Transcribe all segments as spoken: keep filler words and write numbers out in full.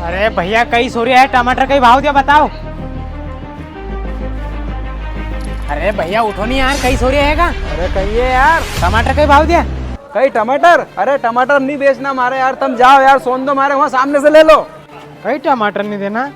अरे भैया, कई सो रिया है टमाटर, कई भाव दिया बताओ। अरे भैया, उठो नी यार, कई सो रिया है का? अरे कई है यार। टमाटर कई भाव दिया? कई टमाटर? अरे टमाटर नी बेचना मारे यार, तम जाओ यार, सोन दो मारे, वहाँ सामने से ले लो। कई टमाटर नी देना?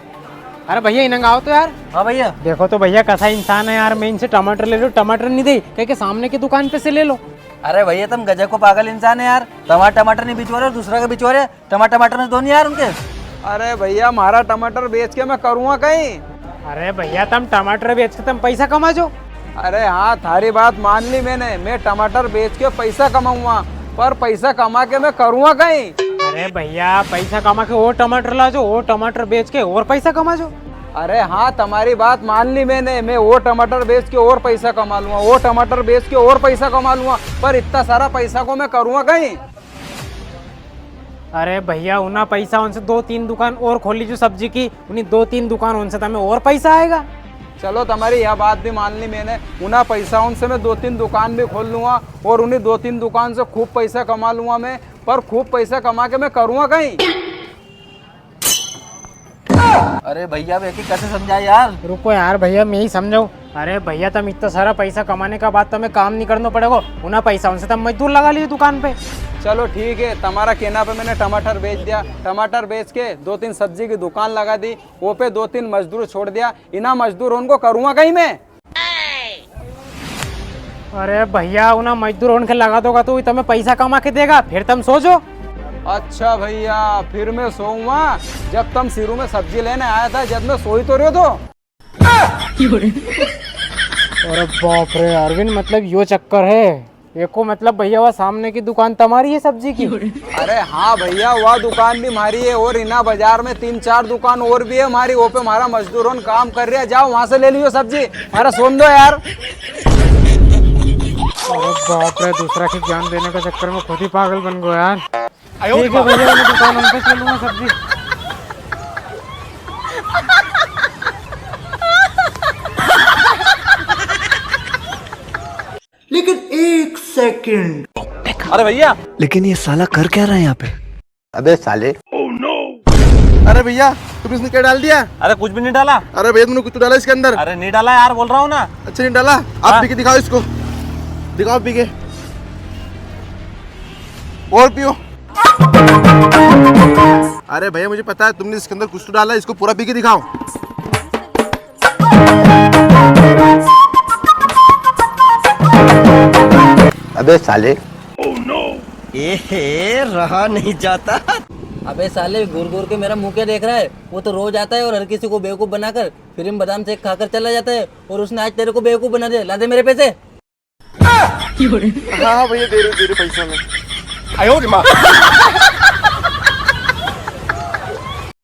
अरे भैया, इन्हें आओ तो यार। हाँ भैया। देखो तो भैया, कसा इंसान है यार, मैं इनसे टमाटर ले लो, टमाटर नी दे, कह के सामने की दुकान पे से ले लो। अरे भैया, तम गजब को पागल इंसान है यार, तमारा टमाटर नी बिचवा रहे, दूसरा का बिचवा रहे, टमाटर, टमाटर में दो नी यार उनके। अरे भैया, मारा टमाटर बेच के मैं करूँगा कई? अरे भैया, तम टमाटर बेच के तम पैसा कमा जो। अरे हाँ, थारी बात मान ली मैंने, मैं टमाटर बेच के पैसा कमाऊंगा, पर पैसा कमा के मैं करूँगा कई? अरे भैया, पैसा कमा के और टमाटर ला जो, और टमाटर बेच के और पैसा कमा जो। अरे हाँ, तमारी बात मान ली मैंने, मैं वो टमाटर बेच के और पैसा कमा लूंगा, वो टमाटर बेच के और पैसा कमा लूंगा, पर इतना सारा पैसा को मैं करूँगा कई? अरे भैया, उना पैसा उनसे दो तीन दुकान और खोल लीजो सब्जी की, उनी दो तीन दुकान उनसे तमे और पैसा आएगा। चलो, तमारी या बात भी मान ली मैंने, उना पैसा उनसे मैं दो तीन दुकान भी खोल लूंगा और उनी दो तीन दुकान से खूब पैसा कमा लूंगा मैं, पर खूब पैसा कमा के मैं करूँगा कई? अरे भैया, अब एके कसे समझाए यार? रुको यार भैया, मैं ही समझाऊँ। अरे भैया, तम इतना सारा पैसा कमाने का बाद तमे काम नी करनो पड़ेगो, उना पैसा उनसे तम मजदूर लगा लीजो दुकान पे। चलो ठीक है, तमारा कहना पे मैंने टमाटर बेच दिया, टमाटर बेच के दो तीन सब्जी की दुकान लगा दी, वो पे दो तीन मजदूर छोड़ दिया, इना मजदूर उनको करूँगा कई मैं? अरे भैया, उना मजदूर उनके लगा दोगा तो वी तमे पैसा कमा के देगा, फिर तम सो जो। अच्छा भैया, फिर मैं सोऊंगा? जब तम सिरू में सब्जी लेने आया था, जब मैं सोई तो रह्यो थो। अरे बाप रे अरविंद, मतलब यो चक्कर है। एको मतलब भैया, वा सामने की दुकान तमारी है सब्जी की? अरे हाँ भैया, वा दुकान भी मारी है और इना बाजार में तीन चार दुकान और भी है मारी, वो पे मारा मजदूर होन काम कर रिया। जाओ वहां से ले लियो सब्जी, मारा सोन दो यार। अरे बाप रे, दूसरा के ज्ञान देने के चक्कर में खुद ही पागल बन गयो यार। ठीक है भैया, मैं दुकान उन पे से लूंगा सब्जी। लेकिन एक सेकंड। अरे भैया। लेकिन ये साला कर क्या रहा है यहाँ पे? अबे साले। अरे भैया, तुमने इसमें क्या डाल दिया? अरे कुछ भी नहीं डाला। अरे भैया, तुमने कुछ तो डाला इसके अंदर। अरे नहीं डाला यार, बोल रहा हूँ ना। अच्छा, नहीं डाला? आप हाँ। पी के दिखाओ इसको, दिखाओ पी के। और पियो। अरे भैया, मुझे पता है तुमने इसके अंदर कुछ तो डाला है, इसको पूरा पी के दिखाओ। अबे साले। ए हे, रहा नहीं जाता। अबे साले, घूर घूर के मेरा मुंह क्या देख रहा है? वो तो रोज आता है और हर किसी को बेवकूफ बनाकर फ्री में बादाम शेक खाकर चला जाता है, और उसने आज तेरे को बेवकूफ बना दिया। ला दे मेरे पैसे। हाँ, हाँ भैया, दे रहे, दे रहे पैसा मैं। आयो रे माँ।